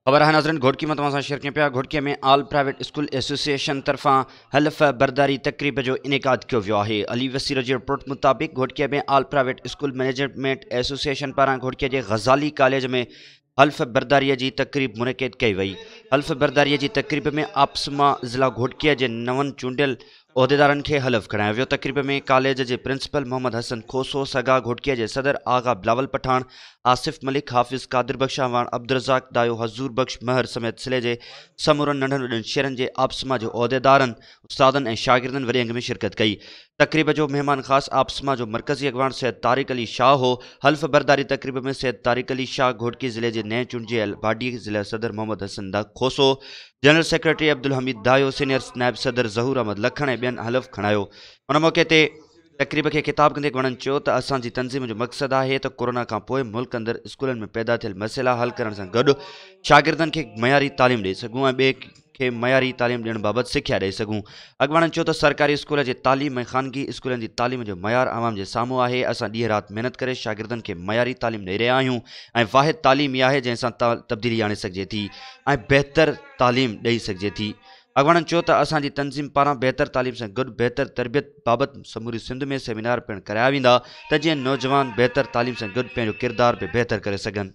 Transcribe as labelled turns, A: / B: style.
A: خبر آهي ناظرين گهوٽڪي مان توهان سان شيئر ڪيون پيا Ghotki ۾ all private school association طرفان حلف برداري تقريب جو انعقاد ڪيو ويو آهي علي وسير جي رپورٽ مطابق Ghotki ۾ all private school management association پاران گهوٽڪي جي غزالي ڪاليج ۾ حلف برداري جي تقريب منعقد ڪئي وئي حلف برداري جي تقريب ۾ آپسما ضلع گهوٽڪي جي نون چونڊيل عهديدارن کي حلف کڻايو ويو. تقريب ۾ ڪاليج جي پرنسپل محمد حسن کوسو، سگا گهوٽڪي جي صدر آغا بلاول پٺاڻ، آصف ملڪ، حافظ قادر بخش اعواڻ، عبدالرزاق دايو، حضور بخش مهر سميت ضلعي جي سمورن ننڍن وڏن شهرن جي آپسما جي عهديدارن، استادن ۽ شاگردن وڏي انگ ۾ شرڪت ڪئي. تقريب جو مهمان خاص آپسما جو مرڪزي اڳواڻ سيد طارق علي شاهه هو. حلف برداري تقريب ۾ سيد طارق علي شاهه گهوٽڪي ضلعي جي نئين چونڊجيل باڊي ضلع صدر Muhammad Hasan Koso, general secretary Abdulhamid Dayo, senior نائب صدر ظهور احمد لکڻ ۽ ٻين حلف کڻايو. ان موقعي تي تقريب کي خطاب ڪندي اڳواڻن چيو ته اسان جي تنظيم جو مقصد آهي ته ڪورونا کان پوء ملڪ اندر اسڪولن ۾ پيدا ٿيل مسئلا حل ڪرڻ سان گڏ شاگردن کي معياري تعليم ڏئي سگهون ۽ ٻئي کي معياري تعليم ڏيڻ بابت سکيا ڏئي سگهون. اڳواڻن چيو ته سرڪاري اسڪول جي تعليم ۽ خانگي اسڪولن جي تعليم جو معيار عوام جي سامهون آهي، اسان ڏينهن رات محنت ڪري شاگردن کي معياري تعليم ڏئي رهيا آهيون ۽ واحد تعليم ئي آهي جنهن سان تبديلي آڻي سگهجي ٿي ۽ بهتر تعليم ڏئي سگهجي ٿي. اڳواڻن چيو ته اسان جي تنظيم پاران بهتر تعليم سان گڏ بهتر تربيت بابت سموري سنڌ ۾ سيمينار پڻ ڪرايا ويندا ته جيئن نوجوان بهتر تعليم سان گڏ پنهنجو ڪردار به بهتر ڪري سگهن.